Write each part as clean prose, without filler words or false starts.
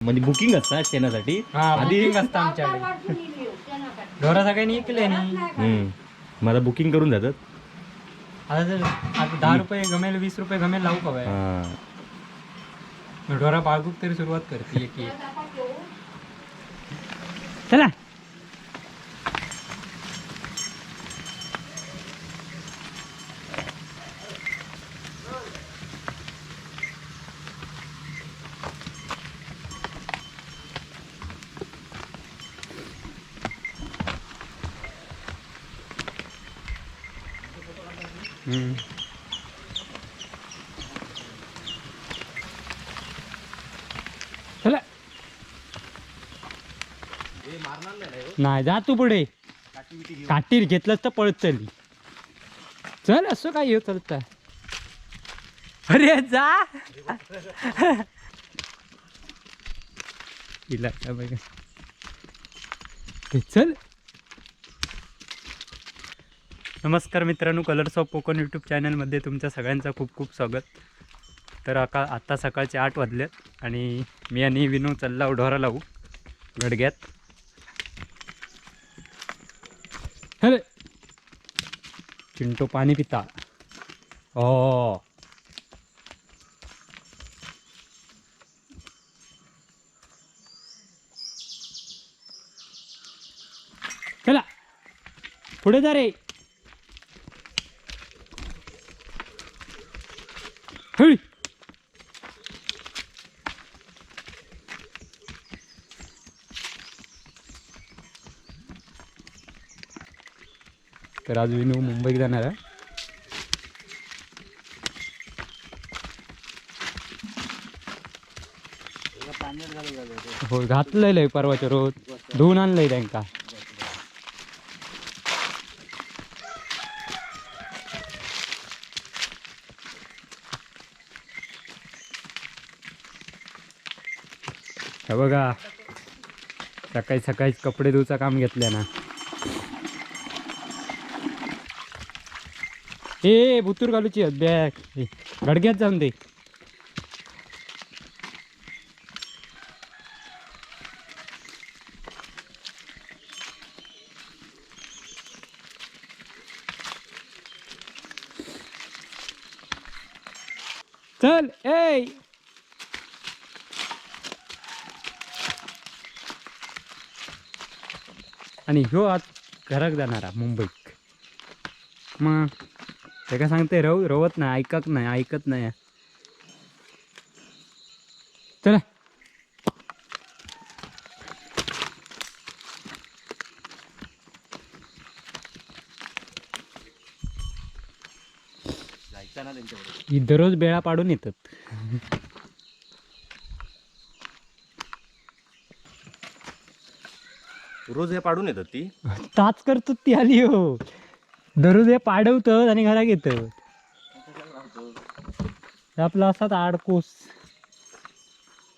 म्हणजे बुकिंग असतात शेणासाठी. हा. आधी बुकिंग असतं आमच्याकडे. ढोरा सगळ्यांनी ऐकले नाही. मला बुकिंग करून जातात. आता जर आता 10 रुपये गमेल, 20 रुपये गमेल लावू का बाय? हा. ढोरा बाळगूक तरी सुरुवात करते एक एक. चला. हम्म. चला. नाही जा तू पुढे. काटीर घेतलंस तर पळत चली. चल, असं काय हे चलता. अरे जा. हिला काय बघा. हे चल. नमस्कार मित्रांनो, कलर्स ऑफ कोकण यूट्यूब चॅनलमध्ये तुमच्या सगळ्यांचं खूप खूप स्वागत. तर आता आत्ता सकाळचे 8 वाजलेत आणि मी आणि विनू चालला ढोरा लावू गडग्यात. अरे चिंटो पाणी पिता. ओ चला पुढे जा रे. हळी. तर आज विनू मुंबईत जाणार आहे. हो, घातलेलं आहे परवाच्या रोज, धुवून आणलंय त्यांका. हे बघा, सकाळी सकाळीच कपडे धुवचं काम घेतलं ना. ए बुतूर घालूची बॅग गडग्यात जाऊन दे. चल ए. आणि ह्यो आज घराक जाणारा मुंबईत. मग ते काय सांगते, रव रवत नाही, ऐकत नाही, ऐकत नाही. चला. जायचं ना त्यांच्याबरोबर. ही दररोज बेळा पाडून येतात. रोज हे पाडून येतात ती. ताच करतो ती आली हो. दररोज हे पाडवतात आणि घरात येत. आपला असाच आडकोस.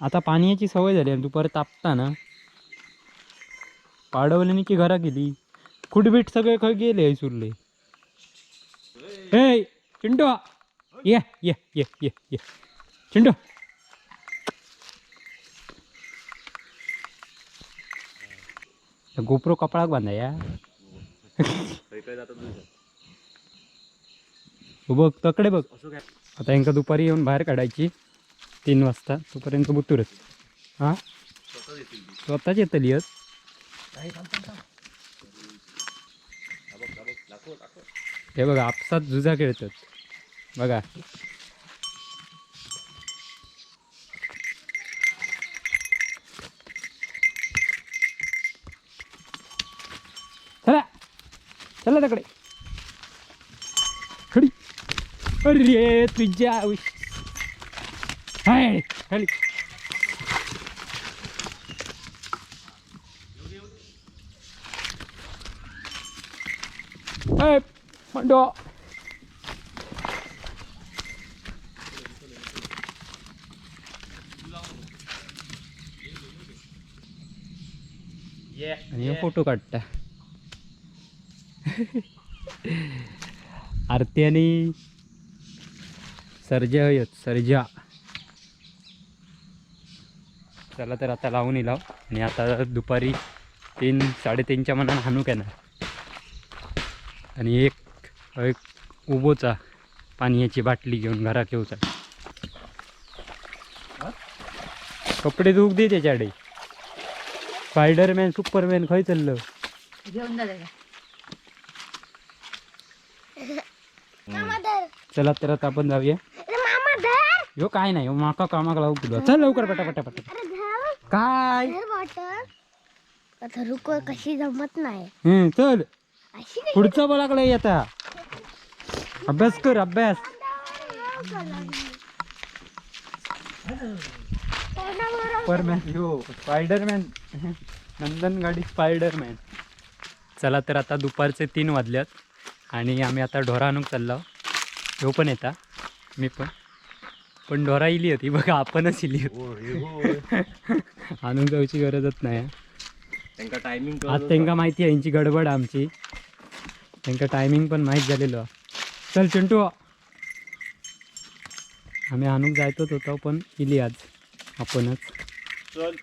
आता पाण्याची सवय झाली आणि दुपारी तापता ना पाडवल्याने की घरा गेली. कुठबीट सगळे खय गेले सुरले. ए चिंटू, ये ये ये ये ये चिंटू. गोप्रो कपाळाक बांधा या. काय जातात तुझ्या? हो बघ, तकडे बघ. असं काय. आता यांका दुपारी येऊन बाहेर काढायची 3 वाजता, तोपर्यंत बुतूरच. हां. स्वतःच येतील ती. स्वतःच येतली हत. हा बघ, हा बघ, दाखव दाखव. हे बघा, आपसात झुजा खेळतात बघा. चला चला तकडे खडी. अरे तुझ्या हाय खाली. ए मंडो. आणि ह्यो फोटो काढता. आरती आणि सर्जा हयत सर्जा. चला तर आता लावून येलाव. आणि आता दुपारी 3-3:30च्या मनानं हाणूक येणार. आणि एक एक उभोचा पाण्याची बाटली घेऊन घरात येऊचा. कपडे धुवूक दे त्याच्याकडे. स्पायडरमॅन सुपरमॅन खंय चाललं? घेऊन जा त्याला. चला तर आता आपण जाऊया. मामा धर. ह्यो काय नाही, ह्यो माका कामाक लावू तुला. चल लवकर पटापटा पटा. अरे धर. काय? धर बॉटल. धरू कशी जमत नाही. चल. अशी कशी? पुढचा बोलाकडे आता अभ्यास कर, अभ्यास. सुपरमॅन हो, स्पायडरमॅन, नंदन गाडी स्पायडरमॅन. चला तर आता दुपारचे 3 वाजल्यात आणि आम्ही आता ढोरा आणूक चाललो. ह्यो पण येता, मी पण. पण ढोरा इली होती बघा, आपणच इली होती. आणून जाऊची गरजच नाही. त्यांका टायमिंग. आज त्यांका माहिती आहे यांची गडबड आमची. त्यांका टायमिंग पण माहीत झालेलो. चल चिंटू, आम्ही आणूक जायतोच होतो पण इली आज आपणच. चल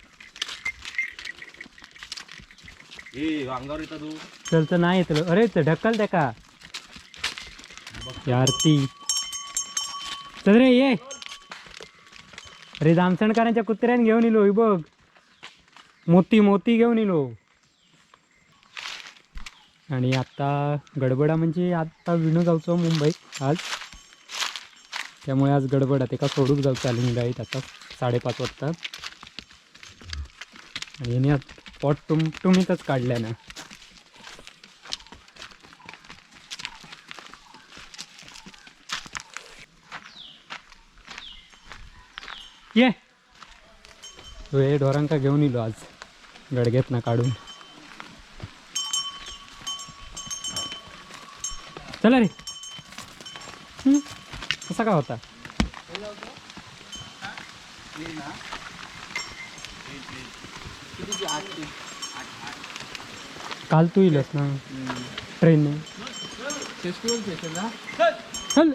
ए, अंगावर येता तू. चल तर नाही येतलो. अरे ते ढकल त्या का आरती. चल रे ये. अरे जामसणकरांच्या कुत्र्याने घेऊन इलो. ही बघ मोती, मोती घेऊन इलो. आणि आता गडबडा म्हणजे आता विणू जाऊचो मुंबईत आज, त्यामुळे आज गडबड आहे. का सोडूक जाऊचं आली गाईत आता 5:30 वाजता. आणि याने आज पोट टुमटुमीतच काढल्या ना. ये तो हे ढोरांका घेऊन इलो आज गडग्यात ना काढून. चला रे. कसा का होता? काल तू इलस ना ट्रेनने? चल.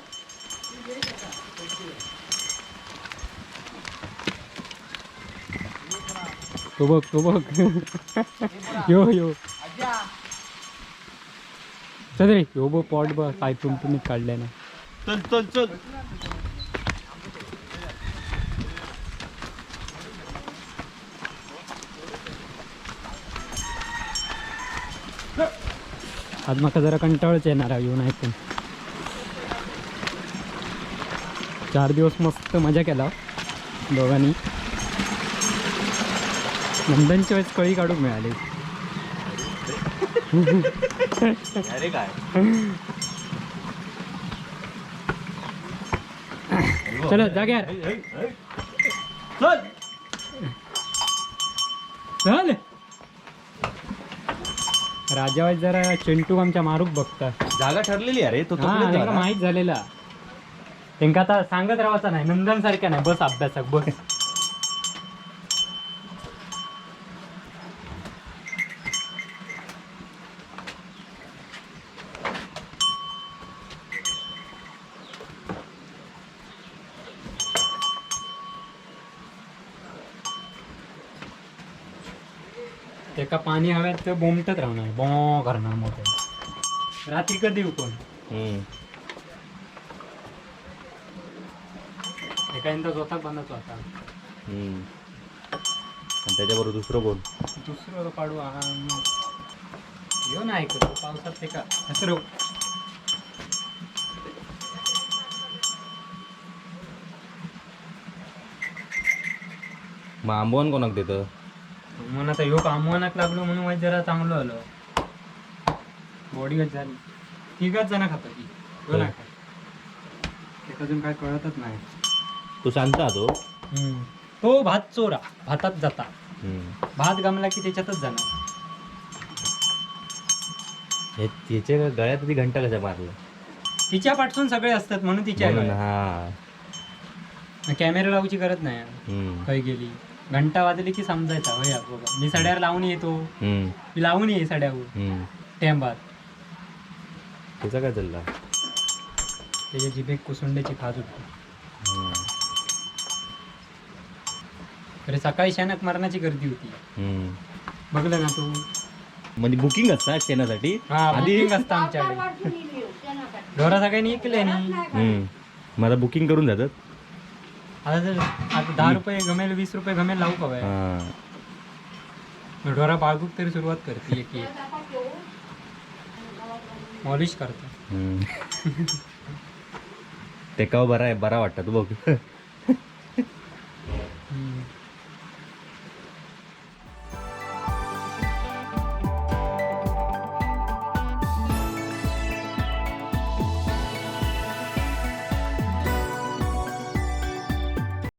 तो बघ, तो बघ, यो यो. चल रे. यो बघ पॉट बघ काय टुमटुमीत काढल्या ना. चल चल चल. आज माका जरा कंटाळच येणार आहे येऊन ऐकून. 4 दिवस मस्त मजा केला दोघांनी. नंदनच्या वेळेस कळी काढूक मिळाली. अरे काय? चलो जाग्यार. चल. चल राजावाज जरा चिंटू आमच्या मारूक बघता. जागा ठरलेली अरे तो हा, तकलीफ त्यांका झाला. माहित झालेला. त्यांका आता सांगत राहायचा नाही. नंदन सारख्या नाही, बस अभ्यासाक बस. त्याका पाणी हव्यात तर बोमटत राहणार, बॉ करणार मोठं. रात्री कधी येऊ कोण? हम्म. एका स्वतः बनत होता. हम्म. आणि त्याच्याबरोबर दुसरं कोण? दुसरं पाडू येऊ ना ऐकतो पावसात ते का हसरो. मग आंबवण कोणाक देतं? म्हणून आता ह्यो कामवानाक लागलो म्हणून वाईट जरा चांगलं आलं. बॉडी झाली. तिघच जण खातात ती. ह्यो नाही खात. ते अजून काय कळतच नाही. तू शांत हा तो. तो भात चोरा, भातात जाता. हम्म. भात गमला की त्याच्यातच जाणार. हे तिच्या गळ्यात ती घंटा कशा मारलं? तिच्या पाठसून सगळे असतात म्हणून तिच्या म्हणून हा. कॅमेरा लावूची गरज नाही. हम्म. काही गेली घंटा वाजली की समजायचा होय या बाबा मी सड्यावर लावून येतो. हम्म. मी लावून ये सड्यावर हम्म. टेंबात. त्याचा काय चालला? त्याच्या जिभेक कुसुंड्याची खाज उठते. हम्म. अरे सकाळी शेणाक मरणाची गर्दी होती. हम्म. बघलं ना तू? म्हणजे बुकिंग असता शेणासाठी? हा. आधी बुकिंग असतं आमच्याकडे. ढोरा सगळ्यांनी ऐकले नाही. हम्म. मला बुकिंग करून जातात. आता जर आता 10 रुपये गमेल, 20 रुपये गमेल लावू का बाय? हा. ढोरा बाळगूक तरी सुरुवात करते, एक एक मॉलिश करतो. हम्म. ते का बरा आहे, बरा वाटतं तू बघ.